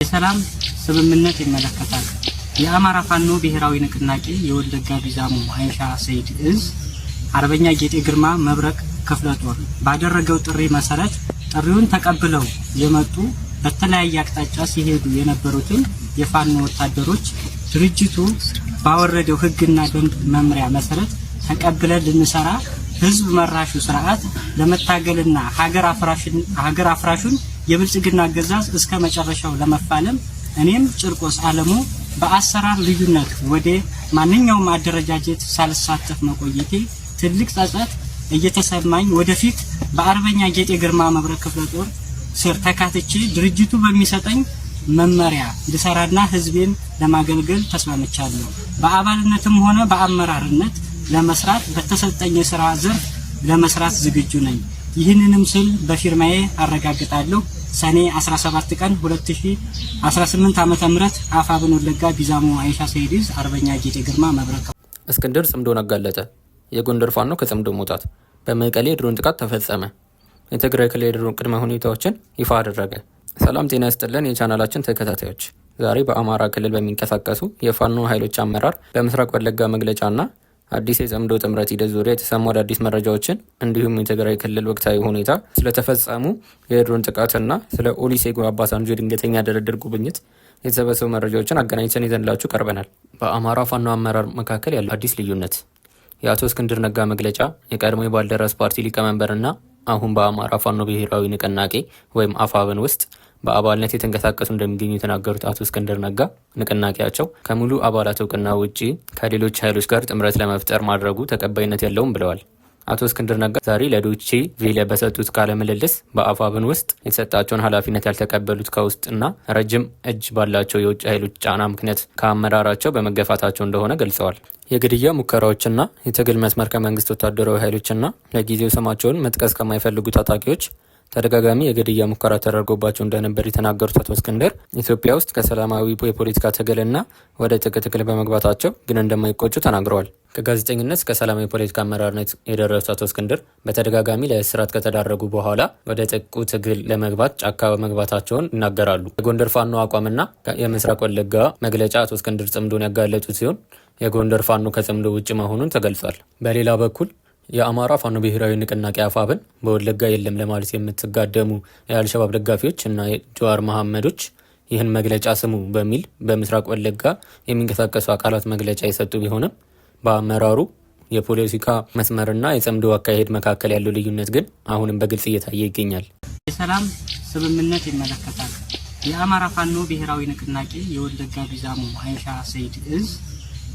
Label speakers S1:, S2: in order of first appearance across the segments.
S1: የሰላም ስምምነት ይመለከታል። የአማራ ፋኖ ብሔራዊ ንቅናቄ የወለጋ ቢዛሞ አይሻ ሰይድ እዝ አርበኛ ጌጤ ግርማ መብረቅ ክፍለ ጦር ባደረገው ጥሪ መሰረት ጥሪውን ተቀብለው የመጡ በተለያየ አቅጣጫ ሲሄዱ የነበሩትን የፋኖ ወታደሮች ድርጅቱ ባወረደው ሕግና ደንብ መምሪያ መሰረት ተቀብለን ልንሰራ፣ ህዝብ መራሹ ስርዓት ለመታገልና ሀገር አፍራሹን የብልጽግና አገዛዝ እስከ መጨረሻው ለመፋለም፣ እኔም ጭርቆስ አለሙ በአሰራር ልዩነት ወደ ማንኛውም አደረጃጀት ሳልሳተፍ መቆየቴ ትልቅ ጸጸት እየተሰማኝ፣ ወደፊት በአርበኛ ጌጤ ግርማ መብረቅ ክፍለ ጦር ስር ተካትቼ ድርጅቱ በሚሰጠኝ መመሪያ ልሰራና ህዝቤን ለማገልገል ተስማምቻለሁ። በአባልነትም ሆነ በአመራርነት ለመስራት በተሰጠኝ የስራ ዘርፍ ለመስራት ዝግጁ ነኝ። ይህንንም ስል በፊርማዬ አረጋግጣለሁ። ሰኔ 17 ቀን 2018 ዓ.ም፣ አፋብን ወለጋ ቢዛሞ አይሻ ሰይድ እዝ፣ አርበኛ ጌጤ ግርማ መብረቅ።
S2: እስክንድር ጽምዶን አጋለጠ። የጎንደር ፋኖ ከጽምዶ መውጣት፣ በመቀሌ የድሮን ጥቃት ተፈጸመ። የትግራይ ክልል የድሮን ቅድመ ሁኔታዎችን ይፋ አደረገ። ሰላም ጤና ይስጥልን የቻናላችን ተከታታዮች፣ ዛሬ በአማራ ክልል በሚንቀሳቀሱ የፋኖ ኃይሎች አመራር በምስራቅ ወለጋ መግለጫና አዲስ የጽምዶ ጥምረት ሂደት ዙሪያ የተሰሙ አዳዲስ መረጃዎችን እንዲሁም የትግራይ ክልል ወቅታዊ ሁኔታ፣ ስለተፈጸሙ የድሮን ጥቃትና ስለ ኦሉሴጉን ኦባሳንጆ የድንገተኛ ድርድር ጉብኝት የተሰበሰቡ መረጃዎችን አገናኝተን ይዘንላችሁ ቀርበናል። በአማራ ፋኖ አመራር መካከል ያለው አዲስ ልዩነት፣ የአቶ እስክንድር ነጋ መግለጫ። የቀድሞ የባልደራስ ፓርቲ ሊቀመንበርና አሁን በአማራ ፋኖ ብሔራዊ ንቅናቄ ወይም አፋብን ውስጥ በአባልነት የተንቀሳቀሱ እንደሚገኙ የተናገሩት አቶ እስክንድር ነጋ ንቅናቄያቸው ከሙሉ አባላት እውቅና ውጪ ከሌሎች ኃይሎች ጋር ጥምረት ለመፍጠር ማድረጉ ተቀባይነት የለውም ብለዋል። አቶ እስክንድር ነጋ ዛሬ ለዶቼ ቬለ በሰጡት ቃለ ምልልስ በአፋብን ውስጥ የተሰጣቸውን ኃላፊነት ያልተቀበሉት ከውስጥና ረጅም እጅ ባላቸው የውጭ ኃይሎች ጫና ምክንያት ከአመራራቸው በመገፋታቸው እንደሆነ ገልጸዋል። የግድያ ሙከራዎችና የትግል መስመር ከመንግስት ወታደራዊ ኃይሎችና ለጊዜው ስማቸውን መጥቀስ ከማይፈልጉ ታጣቂዎች ተደጋጋሚ የግድያ ሙከራ ተደርጎባቸው እንደነበር የተናገሩት አቶ እስክንድር ኢትዮጵያ ውስጥ ከሰላማዊ የፖለቲካ ትግልና ወደ ትጥቅ ትግል በመግባታቸው ግን እንደማይቆጩ ተናግረዋል። ከጋዜጠኝነት እስከ ሰላማዊ የፖለቲካ አመራርነት የደረሱት አቶ እስክንድር በተደጋጋሚ ለእስራት ከተዳረጉ በኋላ ወደ ትጥቁ ትግል ለመግባት ጫካ መግባታቸውን ይናገራሉ። የጎንደር ፋኖ አቋምና የምስራቅ ወለጋ መግለጫ አቶ እስክንድር ጽምዶን ያጋለጡት ሲሆን የጎንደር ፋኖ ከጽምዶ ውጭ መሆኑን ተገልጿል። በሌላ በኩል የአማራ ፋኖ ብሔራዊ ንቅናቄ አፋብን በወለጋ የለም ለማለት የምትጋደሙ የአልሸባብ ደጋፊዎች እና ጀዋር መሐመዶች ይህን መግለጫ ስሙ በሚል በምስራቅ ወለጋ የሚንቀሳቀሱ አካላት መግለጫ የሰጡ ቢሆንም በአመራሩ የፖለቲካ መስመርና የጽምዶ አካሄድ መካከል ያለው ልዩነት ግን አሁንም በግልጽ እየታየ ይገኛል።
S1: የሰላም ስምምነት ይመለከታል። የአማራ ፋኖ ብሔራዊ ንቅናቄ የወለጋ ቢዛሞ አይሻ ሰይድ እዝ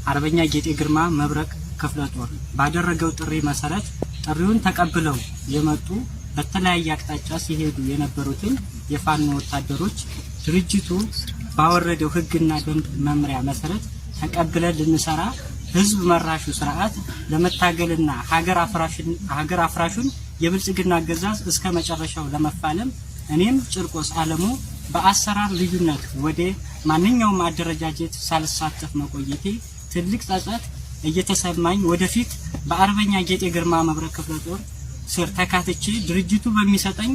S1: አርበኛ ጌጤ ግርማ መብረቅ ክፍለ ጦር ባደረገው ጥሪ መሰረት ጥሪውን ተቀብለው የመጡ በተለያየ አቅጣጫ ሲሄዱ የነበሩትን የፋኖ ወታደሮች ድርጅቱ ባወረደው ሕግና ደንብ መምሪያ መሰረት ተቀብለን ልንሰራ፣ ህዝብ መራሹ ስርዓት ለመታገልና ሀገር አፍራሹን የብልጽግና አገዛዝ እስከ መጨረሻው ለመፋለም፣ እኔም ጭርቆስ አለሙ በአሰራር ልዩነት ወደ ማንኛውም አደረጃጀት ሳልሳተፍ መቆየቴ ትልቅ ጸጸት እየተሰማኝ፣ ወደፊት በአርበኛ ጌጤ ግርማ መብረቅ ክፍለ ጦር ስር ተካትቼ ድርጅቱ በሚሰጠኝ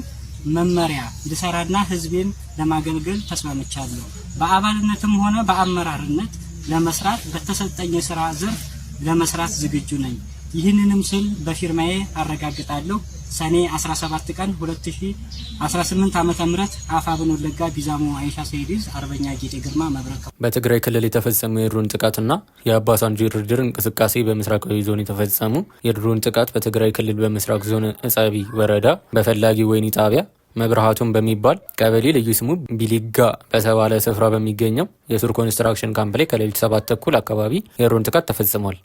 S1: መመሪያ ልሰራና ህዝቤን ለማገልገል ተስማምቻለሁ። በአባልነትም ሆነ በአመራርነት ለመስራት በተሰጠኝ የስራ ዘርፍ ለመስራት ዝግጁ ነኝ። ይህንንም ስል በፊርማዬ አረጋግጣለሁ። ሰኔ 17 ቀን 2018 ዓ.ም፣ አፋብን ወለጋ ቢዛሞ አይሻ ሰይድ እዝ፣ አርበኛ ጌጤ ግርማ መብረቅ።
S2: በትግራይ ክልል የተፈጸሙ የድሮን ጥቃትና የኦባሳንጆ የድርድር እንቅስቃሴ። በምስራቃዊ ዞን የተፈጸሙ የድሮን ጥቃት በትግራይ ክልል በምስራቅ ዞን እጸቢ ወረዳ በፈላጊ ወይኒ ጣቢያ መብርሃቱን በሚባል ቀበሌ ልዩ ስሙ ቢሊጋ በተባለ ስፍራ በሚገኘው የሱር ኮንስትራክሽን ካምፕ ላይ ከሌሊቱ 7:30 አካባቢ የድሮን ጥቃት ተፈጽሟል።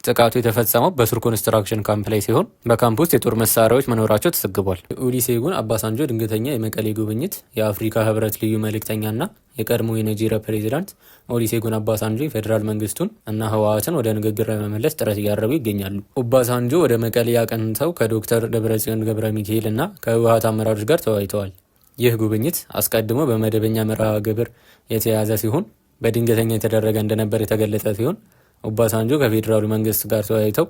S2: ጥቃቱ የተፈጸመው በሱር ኮንስትራክሽን ካምፕ ላይ ሲሆን በካምፕ ውስጥ የጦር መሳሪያዎች መኖራቸው ተዘግቧል። ኦሉሴጉን ኦባሳንጆ ድንገተኛ የመቀሌ ጉብኝት። የአፍሪካ ህብረት ልዩ መልእክተኛና የቀድሞ የናይጄሪያ ፕሬዚዳንት ኦሉሴጉን ኦባሳንጆ የፌዴራል መንግስቱን እና ህወሓትን ወደ ንግግር ለመመለስ ጥረት እያደረጉ ይገኛሉ። ኦባሳንጆ ወደ መቀሌ አቅንተው ከዶክተር ደብረጽዮን ገብረ ሚካኤል እና ከህወሓት አመራሮች ጋር ተወያይተዋል። ይህ ጉብኝት አስቀድሞ በመደበኛ መርሃ ግብር የተያዘ ሲሆን በድንገተኛ የተደረገ እንደነበር የተገለጸ ሲሆን ኦባሳንጆ ከፌዴራሉ መንግስት ጋር ተወያይተው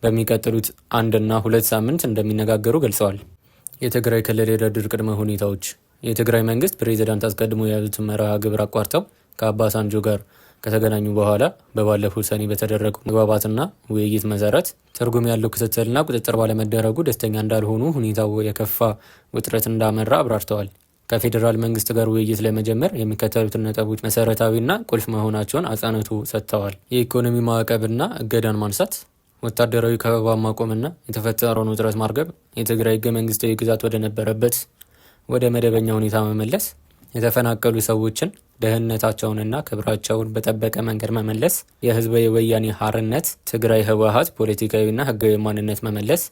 S2: በሚቀጥሉት 1ና 2 ሳምንት እንደሚነጋገሩ ገልጸዋል። የትግራይ ክልል የድርድር ቅድመ ሁኔታዎች። የትግራይ መንግስት ፕሬዚዳንት አስቀድሞ የያዙትን መርሃ ግብር አቋርጠው ከኦባሳንጆ ጋር ከተገናኙ በኋላ በባለፈው ሰኔ በተደረገው መግባባትና ውይይት መሰረት ትርጉም ያለው ክትትልና ቁጥጥር ባለመደረጉ ደስተኛ እንዳልሆኑ፣ ሁኔታው የከፋ ውጥረት እንዳመራ አብራርተዋል። ከፌዴራል መንግስት ጋር ውይይት ለመጀመር የሚከተሉትን ነጥቦች መሰረታዊና ቁልፍ መሆናቸውን አጽንኦት ሰጥተዋል። የኢኮኖሚ ማዕቀብና እገዳን ማንሳት፣ ወታደራዊ ከበባ ማቆምና የተፈጠረውን ውጥረት ማርገብ፣ የትግራይ ህገ መንግስታዊ ግዛት ወደ ነበረበት ወደ መደበኛ ሁኔታ መመለስ፣ የተፈናቀሉ ሰዎችን ደህንነታቸውንና ክብራቸውን በጠበቀ መንገድ መመለስ፣ የህዝባዊ ወያኔ ሓርነት ትግራይ ህወሓት ፖለቲካዊና ህጋዊ ማንነት መመለስ።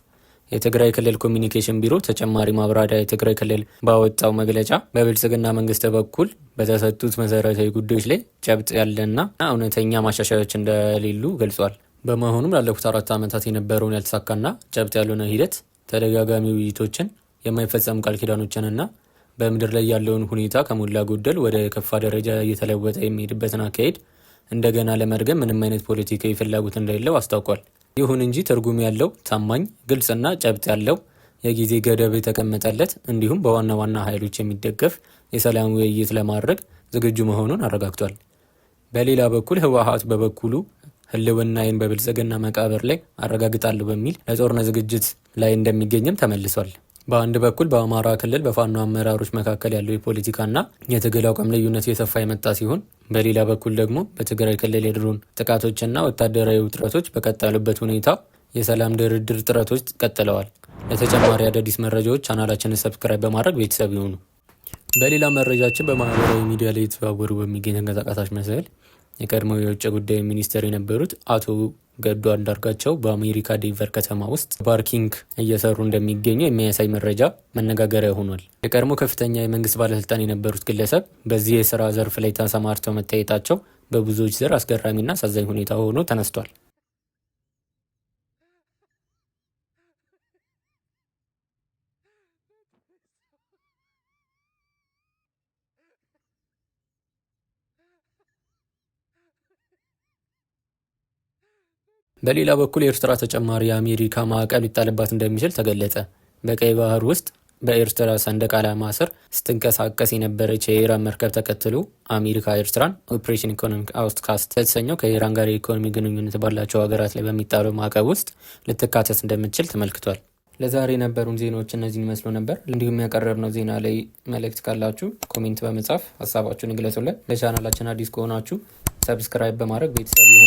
S2: የትግራይ ክልል ኮሚኒኬሽን ቢሮ ተጨማሪ ማብራሪያ የትግራይ ክልል ባወጣው መግለጫ በብልጽግና መንግስት በኩል በተሰጡት መሰረታዊ ጉዳዮች ላይ ጨብጥ ያለና እውነተኛ ማሻሻያዎች እንደሌሉ ገልጿል። በመሆኑም ላለፉት 4 ዓመታት የነበረውን ያልተሳካና ጨብጥ ያልሆነ ሂደት፣ ተደጋጋሚ ውይይቶችን፣ የማይፈጸሙ ቃል ኪዳኖችንና በምድር ላይ ያለውን ሁኔታ ከሞላ ጎደል ወደ ከፋ ደረጃ እየተለወጠ የሚሄድበትን አካሄድ እንደገና ለመድገም ምንም አይነት ፖለቲካዊ ፍላጎት እንደሌለው አስታውቋል። ይሁን እንጂ ትርጉም ያለው፣ ታማኝ፣ ግልጽና ጨብጥ ያለው የጊዜ ገደብ የተቀመጠለት እንዲሁም በዋና ዋና ኃይሎች የሚደገፍ የሰላም ውይይት ለማድረግ ዝግጁ መሆኑን አረጋግጧል። በሌላ በኩል ህወሓት በበኩሉ ህልውናዬን በብልጽግና መቃብር ላይ አረጋግጣለሁ በሚል ለጦርነት ዝግጅት ላይ እንደሚገኝም ተመልሷል። በአንድ በኩል በአማራ ክልል በፋኖ አመራሮች መካከል ያለው የፖለቲካና የትግል አቋም ልዩነት እየሰፋ የመጣ ሲሆን፣ በሌላ በኩል ደግሞ በትግራይ ክልል የድሮን ጥቃቶችና ወታደራዊ ውጥረቶች በቀጠሉበት ሁኔታ የሰላም ድርድር ጥረቶች ቀጥለዋል። ለተጨማሪ አዳዲስ መረጃዎች ቻናላችንን subscribe በማድረግ ቤተሰብ ይሁኑ። በሌላ መረጃችን በማህበራዊ ሚዲያ ላይ የተዘዋወሩ በሚገኝ ተንቀሳቃሽ ምስል የቀድሞው የውጭ ጉዳይ ሚኒስትር የነበሩት አቶ ገዱ አንዳርጋቸው በአሜሪካ ዴንቨር ከተማ ውስጥ parking እየሰሩ እንደሚገኙ የሚያሳይ መረጃ መነጋገሪያ ሆኗል። የቀድሞ ከፍተኛ የመንግስት ባለስልጣን የነበሩት ግለሰብ በዚህ የስራ ዘርፍ ላይ ተሰማርተው መታየታቸው በብዙዎች ዘንድ አስገራሚና አሳዛኝ ሁኔታ ሆኖ ተነስቷል። በሌላ በኩል ኤርትራ ተጨማሪ የአሜሪካ ማዕቀብ ሊጣልባት እንደሚችል ተገለጸ። በቀይ ባህር ውስጥ በኤርትራ ሰንደቅ ዓላማ ስር ስትንቀሳቀስ የነበረች የኢራን መርከብ ተከትሎ አሜሪካ ኤርትራን Operation Economic Outcast በተሰኘው ከኢራን ጋር የኢኮኖሚ ግንኙነት ባላቸው ሀገራት ላይ በሚጣለው ማዕቀብ ውስጥ ልትካተት እንደምትችል ተመልክቷል። ለዛሬ የነበሩን ዜናዎች እነዚህን ይመስሉ ነበር። እንዲሁም ያቀረብነው ዜና ላይ መልእክት ካላችሁ comment በመጻፍ ሀሳባችሁን ይግለጹልን። ለቻናላችን አዲስ ከሆናችሁ subscribe በማድረግ ቤተሰብ ይሁኑ።